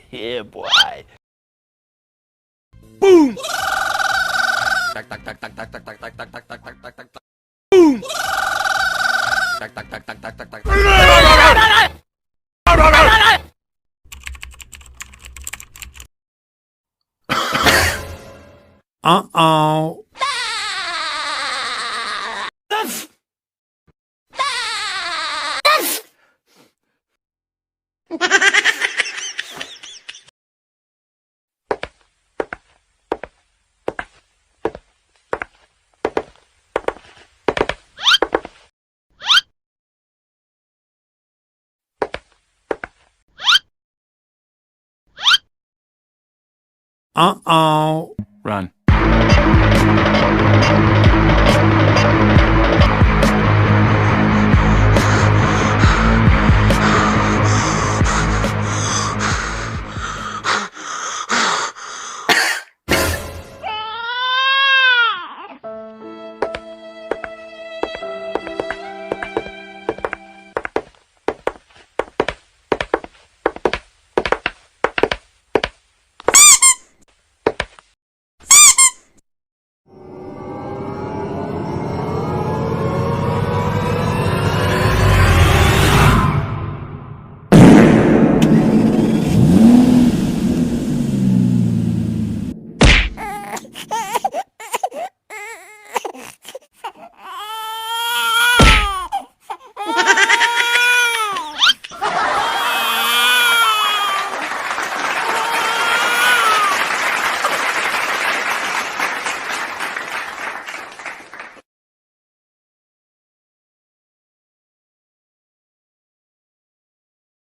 Yeah, boy. Boom! Tak tak tak tak tak tak tak tak tak tak tak tak tak tak tak. Boom! Tak tak tak tak tak tak tak. Uh-oh. Uh-oh. Run.